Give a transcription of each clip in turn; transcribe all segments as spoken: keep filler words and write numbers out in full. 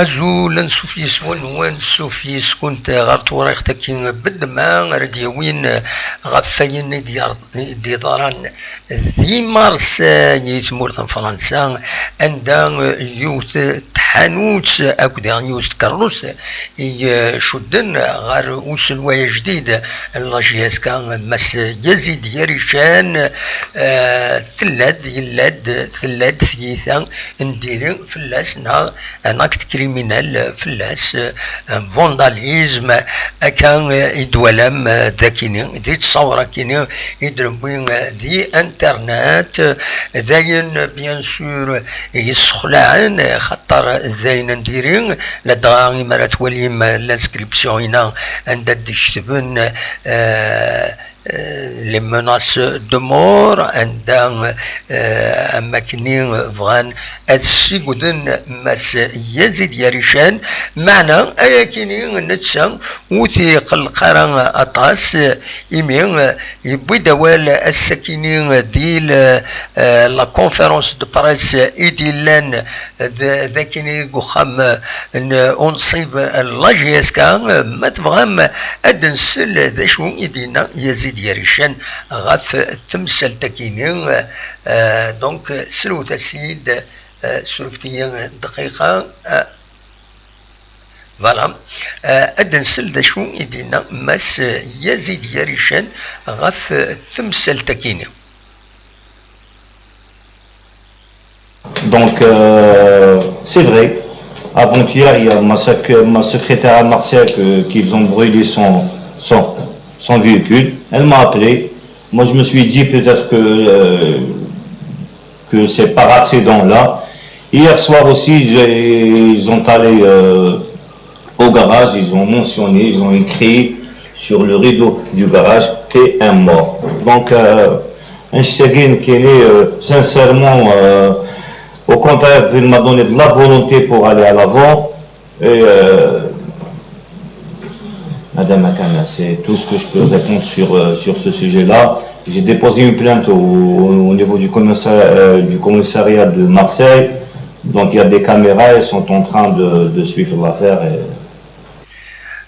Azul, ansuf yes-wen, ansuf yes-kunt ɣer tewriqt-agi n Bedma ara d-yawin ɣef wayen i d-yar-, i d-yeḍran di Marseille, i tmurt n Fransa, anda yiwet n tḥanut akked yiwet n tkeṛṛust i, eh, cudden ɣer uselway ajdid n la J S K, Mass Yazid Yarican, eh, tella-d, yella-d, tella-d tyita n diri fell-as, neɣ un acte criminel fell-as, un vandalisme, akka i d-twalam, eh, d akini, di ttṣawra akini i d-newwi, eh, di internet. D ayen, bien sûr, yessexlaɛen, xaṭer d ayen n diri, ladɣa imi ara twalim l'inscription-ina anda d-ketben, eh, eh, les menaces de mort, anda, eh, am akkenni bɣan ad ssigden Mass Yazid Yarican, meɛna ayakini netta ur t-iqelleq ara aṭas, imi, eh, yewwi-d awal ass-akini di l-, eh, la conférence de presse i d-illan d, d akini deg uxxam n unṣib n la J S K, ma tebɣam ad d-nsel d acu i d-yenna Yazid Yarican ɣef temsalt-akini. Euh, donc, slewt-as-id, euh, surfet-iyi dqiqa. Euh, voilà. Euh, ad d-nsel d acu i d-yenna Mass Yazid Yarican ɣef temsalt-akini. Donc, euh, c'est vrai. Avant-hier, il y a ma, sec- ma secrétaire à Marseille que- qu'ils ont brûlé son, son, son véhicule. Elle m'a appelé. Moi, je me suis dit peut-être que, euh, que c'est par accident là. Hier soir aussi, j'ai- ils ont allé euh, au garage, ils ont mentionné, ils ont écrit sur le rideau du garage T M mort. Donc, euh, un chagrin qui est né, euh, sincèrement, euh, au contraire, il m'a donné de la volonté pour aller à l'avant. Et, euh, Madame Akana, c'est tout ce que je peux répondre sur, euh, sur ce sujet-là. J'ai déposé une plainte au, au niveau du commissariat, euh, du commissariat de Marseille. Donc il y a des caméras, elles sont en train de, de suivre l'affaire. Et...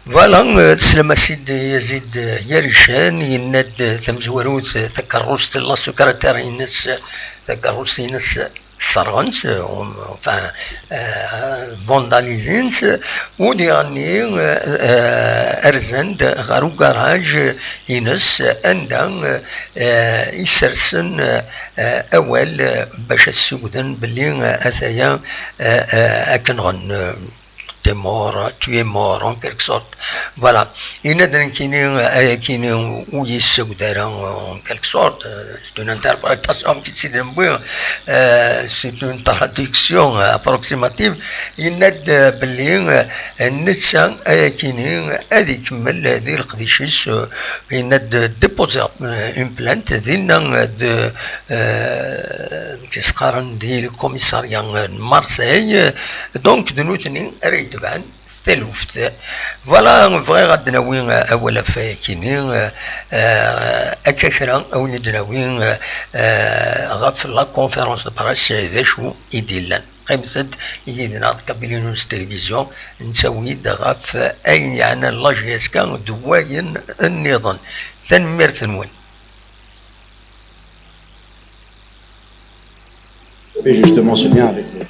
Voilà, euh, teslam-as-id Yazid Yarican, yenna-d tamezwarut, takerrust n la secrétaire-ines, takerrust-ines sserɣen-tt, euh, enfin, euh, vandalisin-tt, u diɣenni, euh, euh, rzan-d ɣer ugaraj-ines, anda, euh, euh, i sersen, euh, euh, awal, euh, bac ad ssiwden belli, euh, ataya, euh, euh, ad k-nɣen, euh, t'es mort, tu es mort, en quelque sorte. Voilà. Yenna-d nekkini, ayakini ur yessaged ara, en quelque sorte. Euh, c'est une interprétation, am tt-id-newwi, euh, c'est une traduction, euh, approximative. Yenna-d, euh, belli, euh, netta ayakini ad ikemmel di leqdic-is, euh, yenna-d déposer, euh, une plainte, dinna, euh, d, euh, amek i s-qqaren di le commissariat n Marseille, donc d nutni ara yetebɛen taluft. Voilà, bɣiɣ ad d-nawi awal ɣef wayakini, euh, akka kra, ad wen-id-nawi, euh, ɣef la conférence de presse d acu i d-illan. Qqimet-d yid-neɣ d Kabylie News Télévision, nettawi-d ɣef ayen yeɛnan la J S K d wayen nniḍen. Tanemmirt-nwen. Et justement ce lien avec les...